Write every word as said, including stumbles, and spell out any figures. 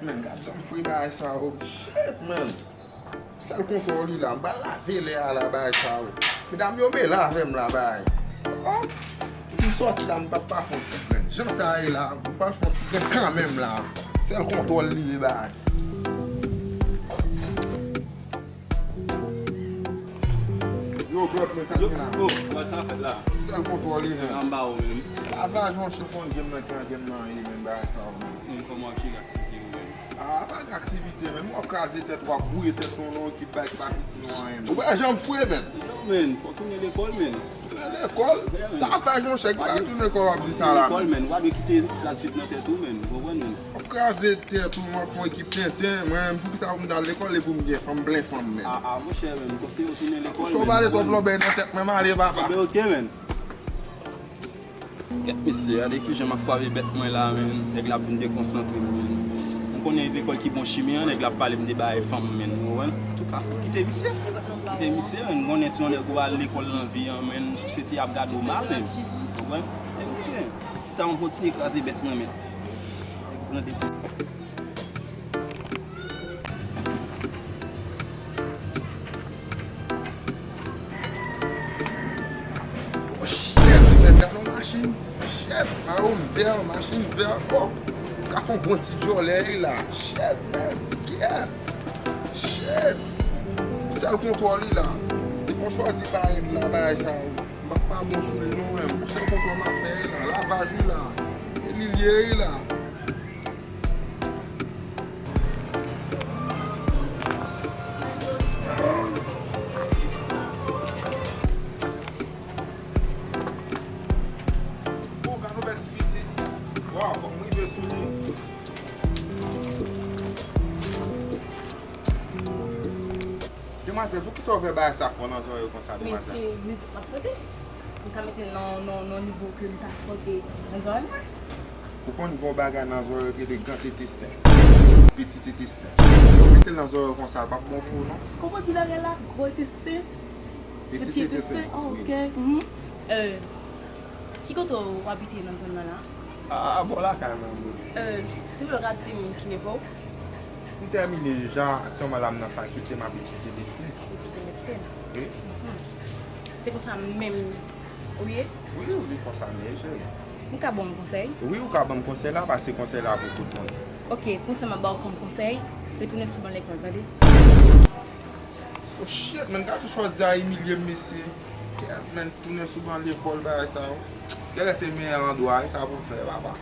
Men, gad jan m fre bagay sa yo. Shit, man. Sèl kontwòl li la, m pral lave lè a la bagay sa yo. Medam yo mele avè m la bagay. Oh, m sòti la, m p ap pa fè yon ti grenn. Jan sa ye la, m pral fè yon ti grenn kanmenm la. Sèl kontwòl li ye bagay. Yo, bròd, men sa gen la. Oh, wè sa fèt la. Sèl kontwòl li, men. Anba ou menm. Lavaj yon chifon gen nan kan gen nan ye, men bagay sa yo, men. Kòman w ap jere aktivite yo menm? Ah, pa gen aktivite, men. W ap kraze tèt, w ap bwouye tèt nou, non, ki bay pa piti nou anyen. Ou pa janm fre, men. Yo, men, fò tounen lekòl, men. Tounen lekòl? Lavaj yon chèk, pa tounen lekòl, w ap di sa la, men. Lekòl, men. W a dwe kite plas vid nan tèt ou, men. Ou konprann, men? W ap kraze tèt ou, w ap fè yon ekip tenten. Mwen menm, poukisa pou m t al lekòl e pou m gen fanm, plen fanm menm? Ah, ah, monchè, menm, konseye w tounen lekòl, menm. Sa w pale twòp lòbèy nan tèt mwen, m ale, papa. Enben, oke, menm. Kèt mesye, gade kijan m ap frape bèt mwen la, menm. Nèg la ap vin dekonsantre m, menm. M konnen lekòl ki bon chimen an, nèg la ap pale m de bagay fanm, menm. Ou konprann? Antouka, kite misye. Kite misye, menm. M konnen si yon nèg ou al lekòl nan vi an, menm, sosyete ap gade w mal, menm. Ou konprann? Kite misye. Tan w kontinye kraze bèt mwen, men. Nèg grande. Oh, shit, men gade yon machin. Shit, mayo m vè, machin vè. Oh, ka fè yon bon ti djòlè la. Shit, men, kèt. Shit. Sèl kontwòl li la. Depi yon chwazi parèt la, bagay sa yo. M p ap pa bon sou li non, men. Yon sèl kontwòl m ap fè la. Lavaj wi la. E li l ye wi la. Oh, gade yon bèl ti pitit. Waw, fòk m rive sou li. Demwazèl, poukisa w fè bagay sa fò nan zòrèy ou konsa, demwazèl? Men se mizik m ap tande. M ka mete nan, nan, nan nivo ke m ta sipoze nan zòn la. Ou konn gen yon bagay nan zòrèy yo ki rele gran entesten. Piti entesten. Mete l nan zòrèy yo konsa, l p ap bon pou ou non. Kòman w di bagay la? Gwo entesten? Piti entesten? Oh, wi. Ok. Mhm. Euh, ki kote w abite nan zòn nan la? Ah, bò lakay mwen, bro. Euh, silvouplè, w ka di m ki nivo w? M tèmine deja, aktyèlman la m nan fakilte, m ap etidye medsen. Etidye medsen? Wi. Hmm. Se konsa menm ou ye? Wi, wi, konsa m ye, cheri. M ka ba w yon konsèy? Wi, ou ka ban m konsèy la, paske konsèy la pou tout moun. Ok, konsèy m ap ba w kòm konsèy, retounen sou ban lekòl, tande? Oh shit, man, gade jan w di a imilye m, mesye. Kèt, man, tounen sou ban lekòl, bagay sa yo. Genlè se meyè landwa, e sa pou m fè, papa.